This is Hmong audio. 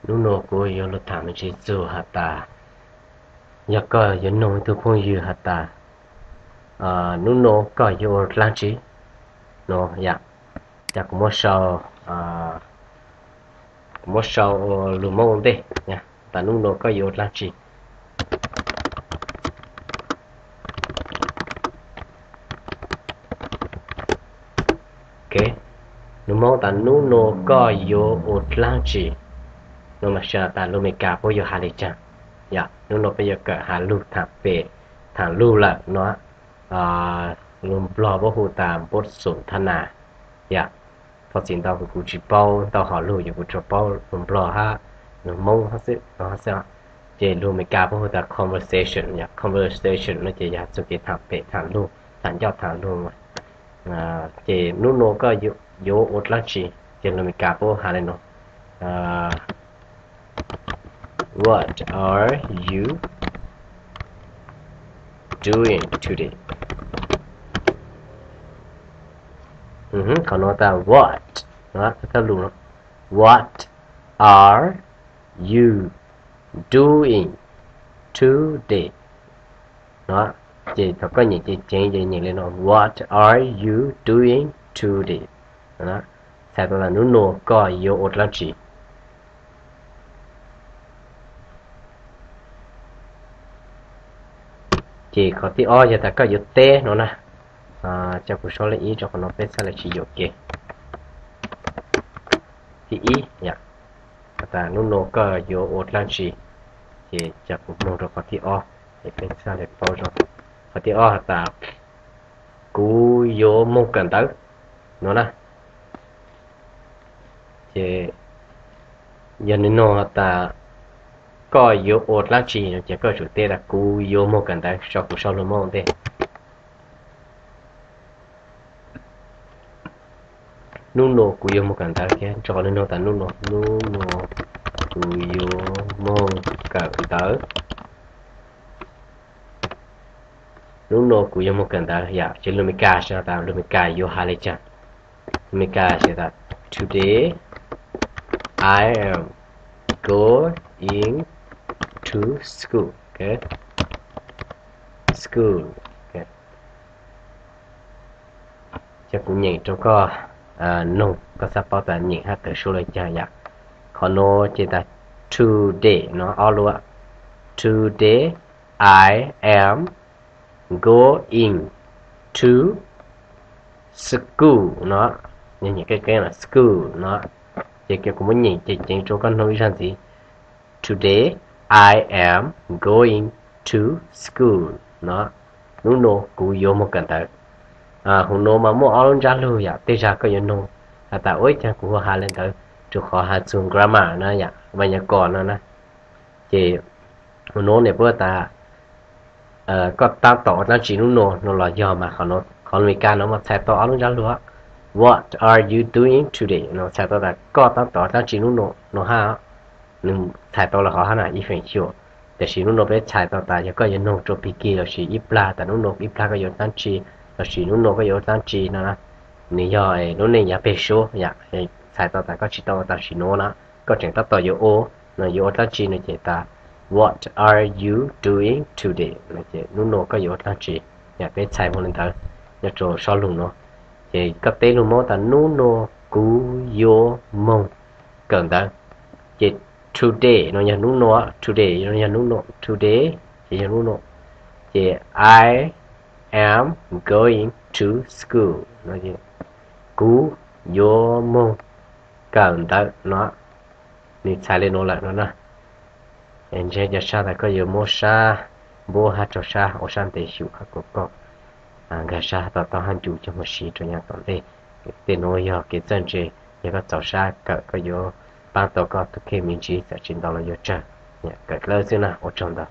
Hnub no kuv yuav lug tham me ntsis txug has tas, yog koj yuav noog ib tug phooj ywg has tas, hnub no koj yuav ua dlaab tsi no yom, ces kuv muab sau, kuv muab sau ua lug Moob ua ntej, tas hnub no koj yuav ua dlaab tsi. Lug Moob tas hnub no koj yuav ua dlaab tsi no mas, tas lug Amelikas puab yuav has le caag. Yog hnub no peb yuav kawm has lug tham pem, tham lug lawm no. Lug Nplog puab hu tas บทสนทนา. Yog, thov txim ntau kuv tsis paub ntau hom lug, yog kuv tsuas paub lug Nplog hab lug Moob hab xwb no hab xwb. Ces lug Amelikas puab hu tas conversation, yog conversation no ces yog txug kev tham pem tham lug, tham ncauj tham lug. Ces hnub no koj yuav ua dlaab tsi, ces lug Amelikas puab has le no, What are you doing today? Qhov no tas what, thawj lug no, what are you doing today? Ces thaum koj nyeem ceev ceev ces nyeem le no, what are you doing today? Txhais tau tas hnub no koj yuav ua dlaab tsi. Ces qhov thib ob yog tas koj yuav teb no na. Ces kuv sau le ib rau qhov no peb txhaj le tsis yuam kev. Thib ib, has tas hnub no koj yuav ua dlaab tsi, ces kuv moog rau qhov thib ob, ces peb txhaj le paub zoo. Qhov thib ob has tas kuv yuav moog kawm ntawv no na. Ces yog nwg noog has tas koj yuav ua dlaab tsi no ces koj tsum teb tas kuv yuav moog kawm ntawv, sau kuv sau lug Moob ua ntej. Hnub no kuv yuav moog kawm ntawv thiab, rau qhov nwg noog tas hnub no, hnub no kuv yuav moog kawm ntawv. Hnub no kuv yuav moog kawm ntawv yom, ces lug Amelikas tas lug Amelikas yuav has le caag. Lug Amelikas tas today I am going to school. School. Ces kuv nyeem rau koj noog, koj xaav paub tas nyeem hab tawm suab le caag yom. Qhov no ces tas today no ob lub, today I am going to school no, nyeem qeeb qeeb, school no. Ces kuv muab nyeem ceev ceev rau koj noog ib zag ntxiv. Today I am going to school no. Hnub no kuv yuav moog kawm ntawv. Hauv no mas muaj ob lub ntsab lug yom, tej zag koj yuav noog has tas ua caag kuv hu has le ntawd, rua qhov has txug grammar na yom, vas nyas kos no na. Ces hauv no nwg puab tas koj taab tom ua dlaab tsi hnub no no los yog mas qhov Amelikas no mas txhais tau ob lub ntsab lug. What are you doing today no txhais tau tas koj taab tom ua dlaab tsi hnub no no hab. Nwg txhais tau lawm qhov hab na ib feem xyuam. Tab sis hnub no peb txhais tau tas yog koj yuav noog rua pig kig lossis ib plag tas hnub no ib plag koj yuav ua dlaab tsi, lossis hnub no koj yuav ua dlaab tsi no na. Nwg yog lub neej yav peg suab yom, txhais tau tas koj tsis tau ua tam sim nuav na, koj tseem tab tom yuav ua no, yuav ua dlaab tsi no ces tas what are you doing today no ces hnub no koj yuav ua dlaab tsi. Yog peb txhais moog le ntawd nyob rua sob lug no. Ces koj teb lug Moob tas hnub no kuv yuav moog kawm ntawv. Ces today no yog hnub no, today no yog hnub no, today ces yog hnub no. Ces I am going to school no, kuv yuav moog kawm ntawv no. Nwg txhais le nuav lawm no na. Ntshe cov sab tas koj yuav muab sab npuab hab rua sab ua sab ntev xyum hab kuas koj nkag sab to taub hab ncu coj moog siv rua yav tom ntej. Tej nuav yog kev txawj ntse, yog koj txaus sab kawm koj yuav paab tau koj tug kheej me ntsis, txawm tsis ntau los yuav tsawg. Kawm dlawb xwb na, ua tsaug ntau.